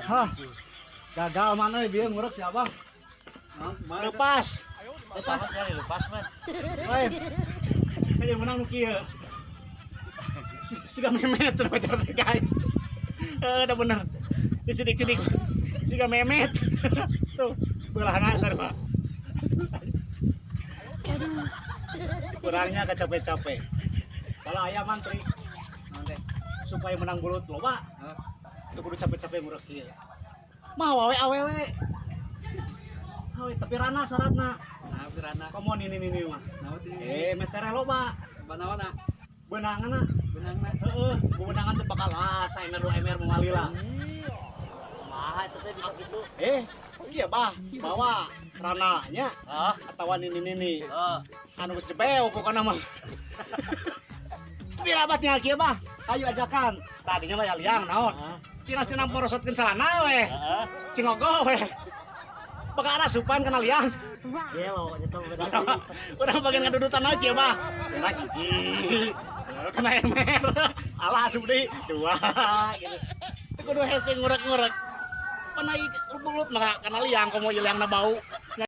Hah. Gagal mana bieu ngurek si Abah. Lepas. Lepas kali lepas man. Lain. Kayak menang nu kieu. Siga memet cenah pacar teh, guys. Eh, udah bener. Disidik-sidik. Siga memet. Tuh, belahan sarua. Aduh. Kurangnya capek-capek. Kalau aya mantri supaya menang belut loba, teu kudu capek-capek ngurek kieu. Mah wawe awewe. Awe, tapi rana syaratna. Nah, pirana. Komo nini nini mah. Naon teh? Eh, metereh loba. Banawana. Beunangna. Beunangna. Heeh, beunangan teh bakal ah saemer 2 ember moal lila. Kumaha eta teh bisa gitu? Eh, iya bah, bawa rananya atawa nini nini. Anu geus jebeu pokona mah. Pira bah tinggal kieu bah. Ayo ajakan. Tadinya mah ya liang naon. Cina-cina porosotkeun celana weh. Cingogo weh. Bakal asupan kana liang. Gelo eta beda. Urang bagian ngadudutan aja kieu bah. Cenah hiji. Kena ember. Alah, asup deui dua gitu. Teu kudu hese ngurek-ngurek. Panai belut mah kana liang, komo ieu liangna bau.